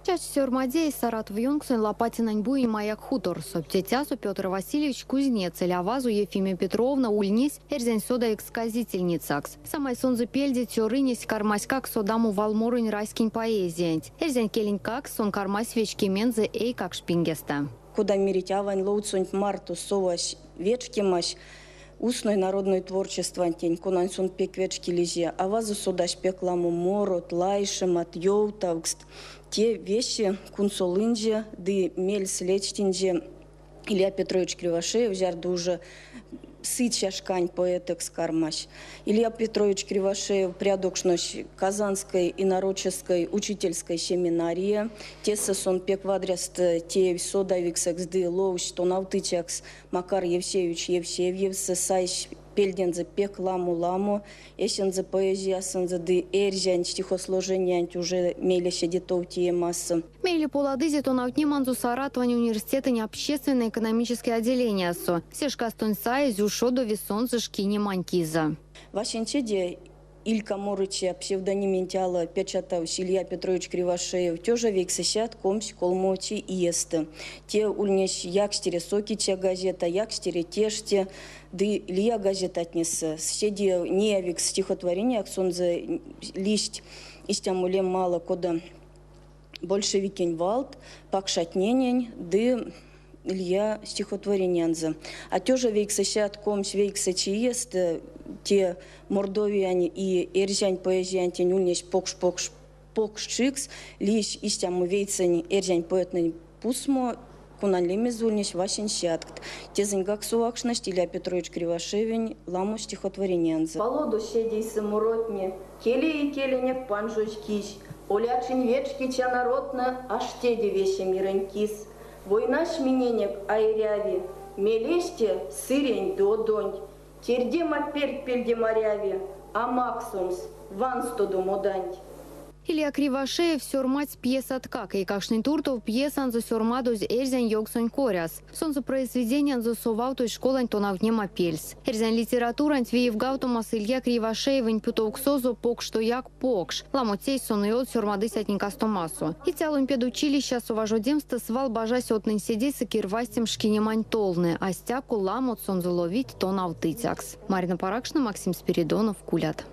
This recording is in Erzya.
Чачсь сёрмадеесь Саратов ёнксонь Лопатинань буень Маяк хуторсо. Тетязо Пётр Васильевич кузнецель, авазо Ефимия Петровна ульнесь эрзянь содавикс сказительницакс. Самай сонзэ пельде цёрынесь кармаськак содамо валморонь раськень поэзиянть. Эрзянь келентькак сон кармась вечкемензэ эйкакш пингестэ. Кода мерить, авань ловцонть марто совась вечкемась устной народной творчествантень, конань сон пек вечкилизе. Авазо содась пек ламо морот, лайшемат, ёвтавкст. Те весе кунсолынзе ды мельс ледстинзе Илья Петрович Кривошеев, зярдо уже сыця шкань поэтэкс кармась. Илья Петрович Кривошеев прядокшнось Казанской инородческой учительской семинария. Тесэ сон пек вадрясто теевсь содавиксэкс ды ловсь тонавтыцякс Макар Евсеевич Евсевьевсэ, сайсь пельдензэ пек ламо-ламо эсензэ поэзиясонзо ды эрзянь стихосложениянть уже мейле седе тов теемасо. Мейле поладызе тонавтнеманзо Саратовань университетэнь общественно-экономической отделениясо. Се шкастонть саезь ушодови сонзэ шкинемань кизэ. Васенцеде Илька Морыця псевдонименть ало печатавсь Илья Петрович Кривошеев тёжа 923 иестэ. Те ульнесь Якстере сокиця газета, Якстере теште ды лия газетатнесэ. Седе неявикс стихотворениякс сонзэ лиссть истямо лем мало, кода Большевикень валт, Пакшатненень ды лия стихотворениянзо. А тёжа 929 иестэ те Мордовиянь и эрзянь поэзиянтень ульнесь покш-покш покшчикс, лиссь истямо вейсэнь эрзянь поэтнэнь пусмо, конань лемезэ ульнесь Васень сяткт. Тезэньгак совакшность Илья Петрович Кривошеевень ламо стихотворениянзо. Палодо седейсэ моротне, келей икеленек панжозь кись, олячинь вечкиця народтнэ аштеде весе мирэнть кис. Войнась миненек а эряви, мелесь те сыренть ды одонть. Тердема перть-пельде маряви, а максомс, ванстодо моданть. Илья Кривошеев сёрмадсь пьесаткак. Эйкакштнень туртов пьесанзо сёрмадозь эрзянь ёвксонь коряс. Сонзэ произведениянзо совавтозь школань тонавтнема пельс. Эрзянь литературанть виевгавтомас Илья Кривошеевень путовксозо покштояк покш. Ламо тейсь сон и од сёрмадыцятнень кастомасо. Ицялонь педучилищасо важодемстэ свал бажась одтнэнь седейсэ кирвазтемс шкинемань толнэ, а стяко ламот сонзэ ловить тонавтыцякс. Марина Паракшина, Максим Спиридонов, Кулят.